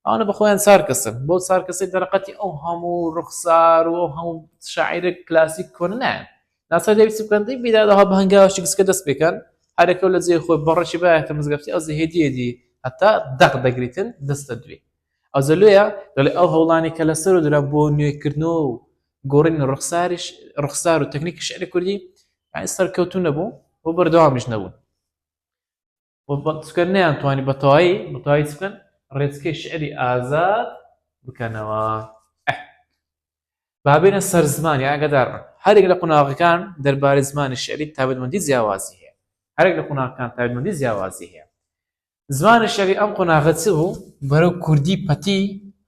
ئەوانە بە خۆیان چار کەسن بۆ چار کەسێک دەرەقەتی ئەو هەموو ڕوخسار و ئەو هەموو شاعیرە کلاسیک کۆنە نایەن ناچار دەبی چ بکەن دەی بیدادەوە بە هەنگاوێکی گچکە دەست پێکەن هەرەکە لە جێی خۆی بەڕێکی باێتە مزگەفتی ئەو هێدی هێدی هەتا دەق دەگریتن دەست لە دوێ ئەو زەلویە دەڵێ ئەو هەوڵانی کە لەسەر و درا بۆ نوێکردنەوە و گۆڕینی ڕوخساریش ڕوخسار و تەکنیکی شعری کوردی یعنی سەرکەوتوو نەبوو و بەردەوامیش نەبوون چونکە نەیانتوانی بە تەواوی بە تەواوی چ بکەن ڕێچکەی شعری ئازاد بکەنەوە با بێنە سەر زمانی ئاگادار بن هەرێک لە قوناغەکان دەربارەی زمانی شعری تایبەتمەندی جیاوازی هەیە هەرێک لە قوناغەکان تایبەتمەندی جیاوازی هەیە زمانی شعری ئەم قۆناغە چ بوو بەرەو کوردی پەتی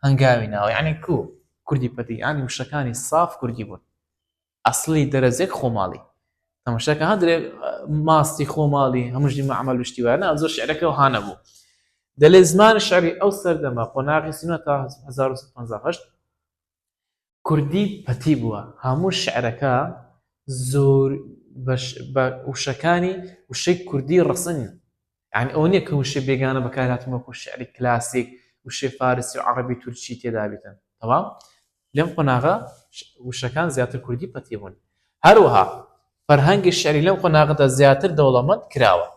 هەنگاوی ناوە یعنی کو کوردی پەتی یعنی وشەکانی ساف کوردی بوون ئەسڵی دەرەجەک خۆماڵی تەماشاکە هەندێ ماستی خۆماڵی هەموو مەعمەل و شتی وایە نا زۆر شعرەکە وها نەبوو دەلێ زمان شعری ئەو سەردەمە قۆناغی 39 تا 1958 کوردی پەتی بووە هەموو شعرەکە زۆر بە وشەکانی وشەی کوردی ڕەسەن یعنی ئەوە نییە کە وشەی بێگانە بەکارهاتن وەکو شعری کلاسیک وشەی فارسی و عەڕەبی تورکی تێدا بیتن تەمام لەم قۆناغە وشەکان زیاتر کوردی پەتی بوون هەروەها فەرهەنگی شعری لەم قۆناغەدا زیاتر دەوڵەمەند کراوە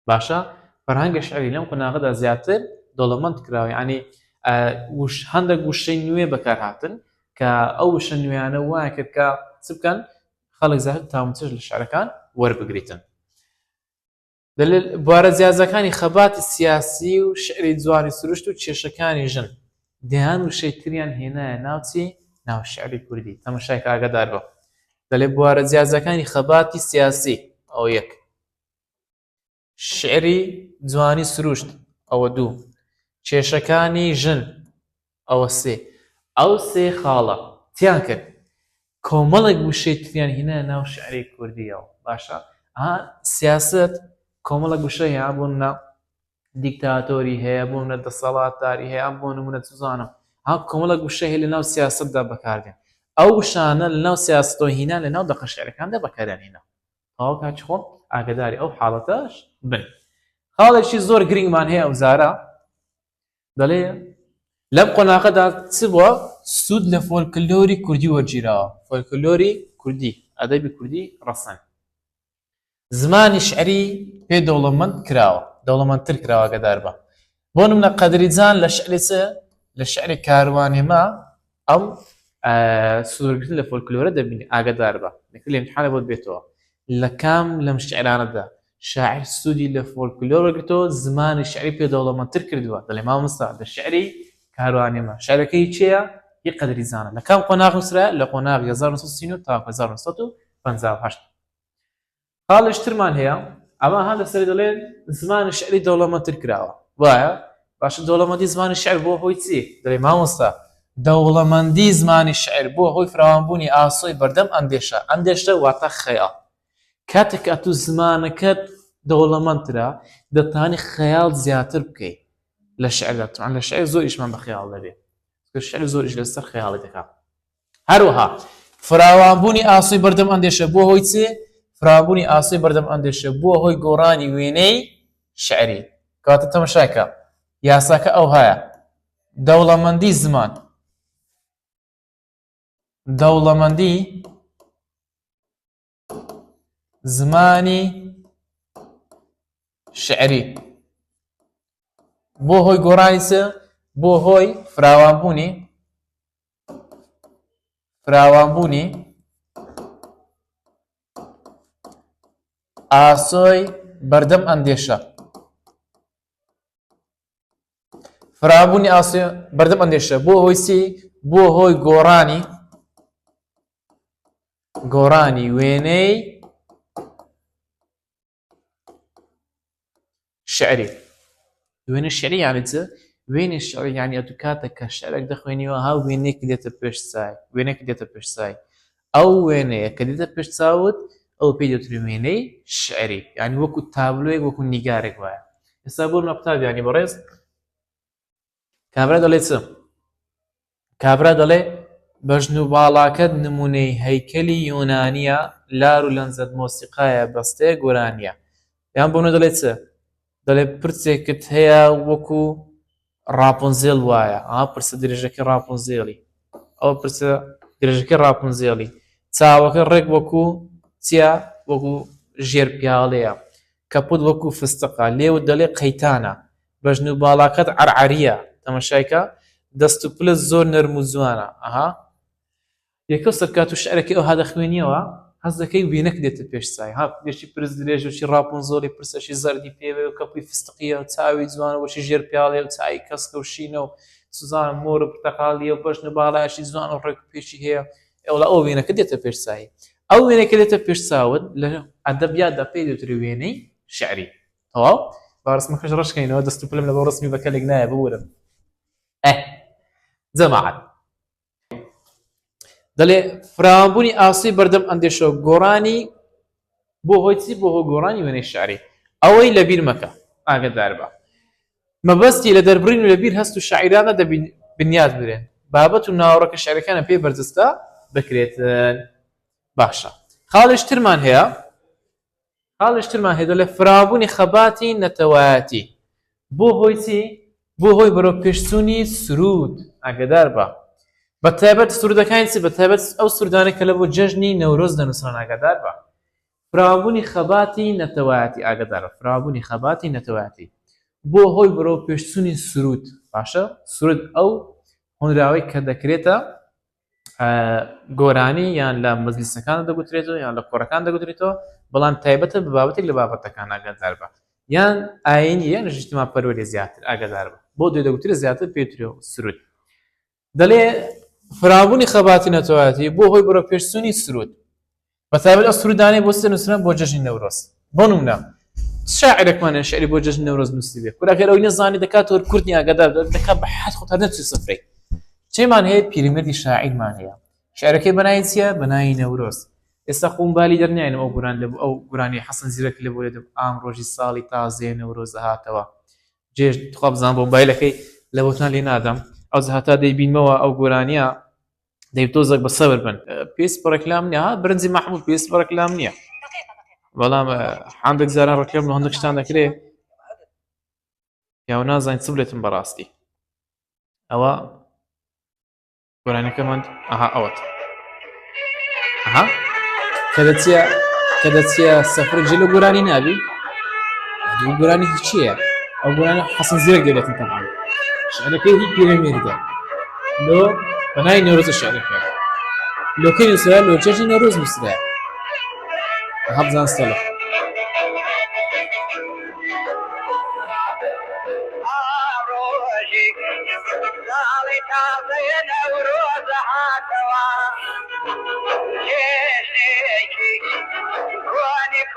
باشە فەرهەنگی شعری لەم قۆناغەدا زیاتر دەوڵەمەند کراوە یعنی وش هەندێک وشەی نوێ بەکارهاتن کە ئەو وشە نوێیانە وایە کرد کە چ بکەن خەڵک زیاتر تامچێژ لە شعرەکان وەربگریتن دەلێت بوارە جیاجیاکانی خەباتی سیاسی و شیعری جوانی سروشت و کێشەکانی ژن، دەیان وشەی تریان هێنایە ناو چی؟ ناو شیعری کوردی. تەمەشای کە ئاگادار بە. دەلێ بوارە جیاجیاکانی خەباتی سیاسی، ئەوە یەک. شیعری جوانی سروشت، ئەوە دوو. کێشەکانی ژن، ئەوە سێ. ئەو سێ خاڵە چیان کرد؟ کۆمەڵێک وشەی تریان هینایە ناو شیعری کوردییەوە. باشە ئەها سیاسەت کۆمەڵێک وشە هەیە بۆ نمونە دیکتاتۆری هەیە بۆ نمونە دەسەڵاتداری هەیە بۆ نمونە چزانم ها کۆمەڵێک وشە هەیە لە ناو سیاسەتدا بەکاردێن ئەو وشانە لە ناو سیاسەتەوە هینا لە ناو دەقە شیعرەکاندا بەکاریان هینا تەواو کاکی خۆم ئاگداری ئەو حاڵەتەش بن خاڵێکی زۆر گرنگمان هەیە ئەو زارە دەڵێ لەم قۆناغەدا چ بووە سوود لە فۆلکلۆری کوردی وەرگیراوە فۆلکلۆری کوردی ئەدەبی کوردی ڕەسەن زمانی شعری پێ دەوڵەمەند کراوە دەوڵەمەندتر کراوە گەدار بە بۆ نمونە قەدری جان لە شعری چ لە شعری کاروانێ ما ئەم سوودوەرگرتن لە فۆلکلۆرە دەبینی ئاگادار بە لە امتحانە بۆت بێتەوە لە کام لەم شعرانەدا شاعر سوودی لە فۆلکلۆر وەرگرتەوە زمانی شعری پێ دەوڵەمەندتر کردووە دەڵێ مامۆستا لە شعری کاروانێ ما شعرەکەی کێیە هی قەدری جانە لە کام قۆناغ نووسرا لە قۆناغی 1939 تا 1958. خاڵێش ترمان هەیە ئەمە ها لەسەر دەڵێن زمانی شعری دەوڵەمەندتر کراوە وایە باشە دەوڵەمەندی زمانی شعر بۆ هۆی چی دەڵێ مامۆستا دەوڵەمەندی زمانی شعر بۆ هۆی فراوانبوونی ئاسۆی بەردەم ئەندێشە ئەندێشە واتە خەیاڵ کاتێک کە ئەتوو زمانەکەت دەوڵەمەندترە دەتانی خەیاڵ زیاتر بکەی لە شعردا تەبعەن لە شعر زۆر ئیشمان بە خەیاڵ دەبێت شعر زۆر ئیش لەسەر خەیاڵی دەکات هەروەها فراوانبوونی ئاسۆی بەردەم ئەندێشە بووە هۆی چی؟ فراوانبوونی ئاسۆی بەردەم ئەندێشە بووە هۆی گۆڕانی وێنەی شعری. کەواتە تەمەشاکە یاساکە ئەوهایە دەوڵەمەندی زمان دەوڵەمەندی زمانی شعری بۆ هۆی گۆڕانی چ بۆ هۆی فراوانبوونی فراوانبوونی ئاسۆی بەردەم ئەندێشە فراوانبوونی ئاسۆی بەردەم ئەندێشە بۆ هۆی چی بۆ هۆی گۆڕانی گۆڕانی وێنەی شعری وێنە شعری یعنی چ وێنە شعری یعنی ئەتو کاتێک کە شعرێک دەخوێنیەوە ها وێنەیەک دێتە پێش چای وێنەیەک دێتە پێش چای ئەو وێنەیە کە دێتە پێش چاوت ئەو پێی دەوترێ وێنەی شعری یعنی وەکو تابلۆیەک وەکو نیگارێک وایە ئێستا بۆ منە قوتابیانی بەڕێز کابرا دەڵێ چ کابرا دەڵێ بەژن و باڵاکەت نمونەی هەیکەلی یۆنانیە لار و لەنجەت مۆسیقایە بەستەیە گۆرانیە یان بۆ منە دەڵێ چ دەڵێ پرچێکت هەیە وەکو ڕاپۆنزێل وایە ئا پرسە درێژەکەی ڕاپۆنزێڵی ئەوە پرسە درێژەکەی ڕاپۆنزێڵی چاوەکە ڕێک وەکو چییە وەکو ژێر پیاڵەیە کەپوت وەکو فستقە لێوت دەڵێ قەیتانە بەژن و باڵاکەت عەرعەریە تەمەشایکە دەست و پلت زۆر نەرم و جوانە ئەها یەکەو سەرکات و شعرەکەی ئەوها دەخوێنیەوە هەست دەکەی وێنەک دێتە پێش چای ها پێشی پرس درێژ و چی ڕاپۆنزۆڵی پرسەشی زەردی پێوێ و کەپوی فستقیە و چاوی جوان و وەشی ژێر پیاڵێ و چای کەسکە و شینە و سوزان مۆر و پرتەقاڵیە و بەژن و باڵایەکی جوان و ڕێک و پێکی هەیە ئەوڵا ئەو وێنەکە دێتە پێش چای ئەو وێنەکە دێتە پێش چاوت لە ئەدەبیاتدا پێی دەوترێ وێنەی شعری تەواو با ڕسمەکەش ڕەشکەینەوە دەست و پلم لەبۆ ڕسمی بەکەلێک نایە ببورن ئە جەماعەت دەڵێ فراوانبوونی ئاسۆی بەردەم ئەندێشە و گۆڕانی بۆ هۆی چی بۆ هۆ گۆڕانی وێنەی شعری ئەوەی لەبیر مەکە ئاگدار بە مەبەستی لە دەربڕین و لەبیر هەست و شاعیرانە دەبی بنیات برێن بابەت و ناوەڕۆکە شعرەکانە پێ بەرجەستە بکرێتن باشە خاڵێش ترمان هەیە خاڵێش ترمان هەیە دەڵێ فراوانبوونی خەباتی نەتەوایەتی بۆ هۆی چی؟ بۆ هۆی بەرەو پێشچوونی سرود ئاگدار بە بە تایبەت سرودەکانی چی بە تایبەت ئەو سرودانەی کە لە بۆ جەژنی نەورۆز دەنووسران ئاگادار بە فراوانبوونی خەباتی نەتەوایەتی ئاگادار بە فراوانبوونی خەباتی نەتەوایەتی بۆ هۆی بەرەو پێشچوونی سرود باشە سرود ئەو هۆنراوەی کە دەکرێتە گۆرانی یان لە مەجلیسەکان دەگوترێتەوە یان لە کۆڕەکان دەگوترێتەوە بەڵام تایبەتە بە بابەتێک لە بابەتەکان ئاگادار بە یان ئاینی یان نیشتمان پەروەری زیاتر ئاگادار بە بۆ دوێ دەگوترێت زیاتر پێترێ سرود دەڵێ فراوانی خەباتی نەتەوایەتی بۆ هۆی بەرەو پێشچوونی سرود بە تایبەت ئەو سرودانەی بۆ سێ نووسران بۆ جەژنی نەورۆز بۆ نمونە شاعرێکمان هەیە شعری بۆ جەژنی نەورۆز نووسیبێ کورە ئەگەر ئەوی نەزانی دەکات وەر کورد نیە ئاگادار دەکات بە حەد خۆت هەر نەچی سفرەی چێمان هەیە پیرەمێردی شاعیرمان هەیە شعرەکەی بەناوی چییە بەناوی نەورۆز ئێستا خۆم بالی دەرناینم ئەو گوران لە ئەو گورانی حەسەن زیرەک لە بۆ لێدەم ئام ڕۆژی ساڵی تازەیە نەورۆز هاتەوە جێژ تخوا بزان بۆ مۆبایلەکەی لە بۆتان لێ نادەم ئەو هەتا دەیبینمەوە ئەو گۆرانیە دەی تۆزێک بە سەبر بن پێویست بە ڕێکلام نییە ها برنجی مەحموود پێویست بە ڕێکلام نییە بەڵام هەندێک جاران ڕێکلام لە هەندێک شتان دەکرێ پیاو نازانین چ بڵێتم بەڕاستی ئەوە گۆرانیەکەمان ئەها ئەوەت ئەها کە دەچیە کە دەچیە سەفر جێ لە گۆرانی نابی دوو گۆرانی هیچیە ئەو گۆرانە حەسەن زیرەک دەبێتن تەبعەن شعرەکەی هی پیرەمێردە لۆ بەناوی نەورۆزە شعرەکە لۆکەی نووسرا لۆ جەژنی نەورۆز نووسرا ئەها بزان سەڵە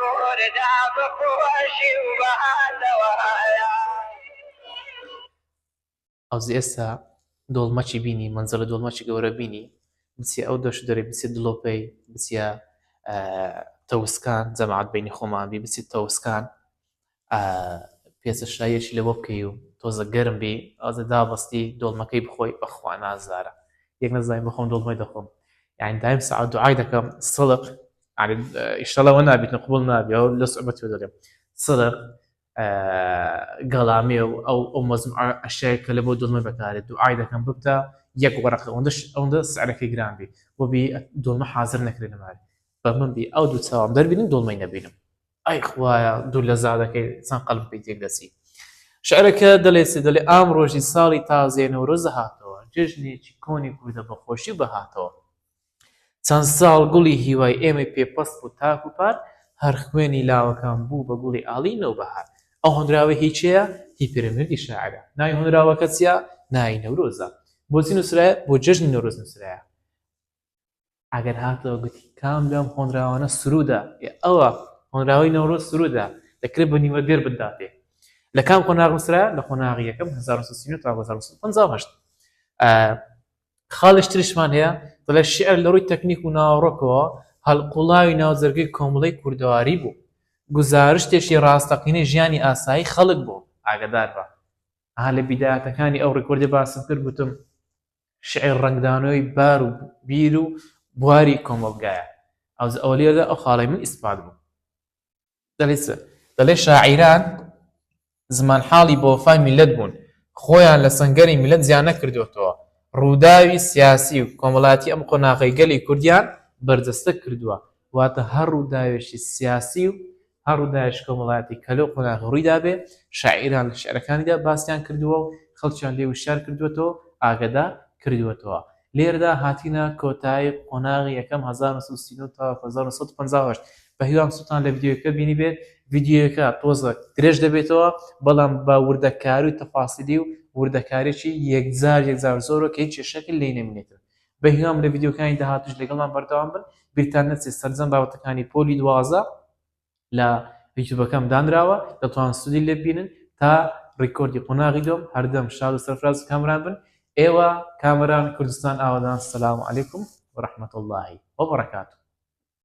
کوردا بە خۆشی و بەهاتەوە. ئەوزی ئێستا دۆڵمەچی بینی مەنزەرە دۆڵمەچی گەورە بینی بچیە ئەو دەشت دەرێ بچیە دڵۆپەی بچیە تەوسکان جەماعەت بینی خۆمان بی بچیت تەوسکان پێچە شایەکی لەوە بکەی و تۆزە گەرم بی ئازە دابەستی دۆڵمەکەی بخۆی بەخوا نازدارە یەک نەزانین بخۆم دۆڵمەی دەخۆم یعنی دایم ساعت دوعای دەکەم سڵق یعنی ئیشەڵەوە نابیت قبول نابی ئەو لە سعبەتی دەڵێم سڵق گەڵامێ و ئەو ئەو مەزموعە ئەشیای کە لە بۆ دۆڵمە بەکارێت دوعای دەکەم ببتە یەک وەرەقە ئەوەندەش ئەوەندە سعرەکەی گران بی بۆ بی دۆڵمە حازر نەکرێ لە ماری بە من بی ئەو دوو چاوم دەربینم دۆڵمەی نەبینم ئەی خوایە دوور لە زادەکەی چەند قەلب پێی تێک دەچی شعرەکە دەڵێ چی دەڵێ ئام ڕۆژی ساڵی تازەیە نەورۆزە هاتەوە جێژنێکی کۆنی کوردە بە خۆشی و بەهاتەوە چەند ساڵ گوڵی هیوای ئێمەی پێ پەست بوو تاکو پار هەر خوێنی لاوەکان بوو بە گوڵی ئاڵی نەوبەهار. ئەو هۆنراوەی هی کێیە؟ هی پیرەمێردی شاعیرە. ناوی هۆنراوەکە چییە؟ ناوی نەورۆزە. بۆچی نووسرایە؟ بۆ جەژنی نەورۆز نووسرایە. ئەگەر هاتەوە گوتی کام لەم هۆنراوانە سروودە؟ ئێ ئەوە هۆنراوەی نەورۆز سروودە، دەکرێت بە نیوە دێر بتداتێ. لە کام قۆناغ نووسرایە؟ لە قۆناغی یەکەم 1939 تا 1958. خاڵیش تریشمان هەیە دەڵێ شیعر لە ڕووی تەکنیک و ناوەڕۆکەوە هەڵقوڵاوی ناو جەرگەی کۆمەڵەی کوردەواری بوو، گوزارشتێکی ڕاستەقینەی ژیانی ئاسایی خەڵک بوو، ئاگەدار بە. ئەها لە بیدایەتەکانی ئەو ڕیکۆردی باسم کرد گوتم شیعر ڕەنگدانەوەی بار و بیر و بواری کۆمەڵگایە. ئەوجا ئەوە لێرەدا ئەو خاڵەی من ئیسپات بوو. دەڵێ چ؟ دەڵێ شاعیران زمانحاڵی بەوەفای میللەت بوون، خۆیان لە سەنگەری میللەت جیا نەکردۆتەوە، ڕووداوی سیاسی و کۆمەڵایەتی ئەم قۆناغەی گەلی کوردیان بەرجەستە کردووە، واتە هەر ڕووداوێکی سیاسی و هەر ڕووداوێکی کۆمەڵایەتی کە لەو قۆناغە ڕوویدابێ، شاعیران لە شیعرەکانیدا باسیان کردووە و خەڵکیان لێ وشیار کردووەتەوە، ئاگەدار کردووەتەوە. لێرەدا هاتینە کۆتایی قۆناغی یەکەم 1939 تاوەکو 1958 بەهیوام سوودتان لە ڤیدیۆیەکە بینیبێت ڤیدیۆیەکە تۆزێک درێژ دەبێتەوە بەڵام بە وردەکاری و تەفاسیلی و وردەکاریی یەکجار یەکجار زۆرە کە هیچ کێشەکە لێی نەمینێتن بەهیوام لە ڤیدیۆکانی داهاتووش لەگەڵمان بەردەوام بن بیرتان نەچێت سەرجەم بابەتەکانی پۆلی 12 لە یوتیوبەکەم دانراوە دەتوان سوودی لێ ببینن تا ڕیکۆردی قۆناغی دووەم هەردەم شاد و سەرفراز و کامەران بن ئێوە کامەران کوردستان ئاوەدان سلام علیکم و رحمة اللە وبرکاته.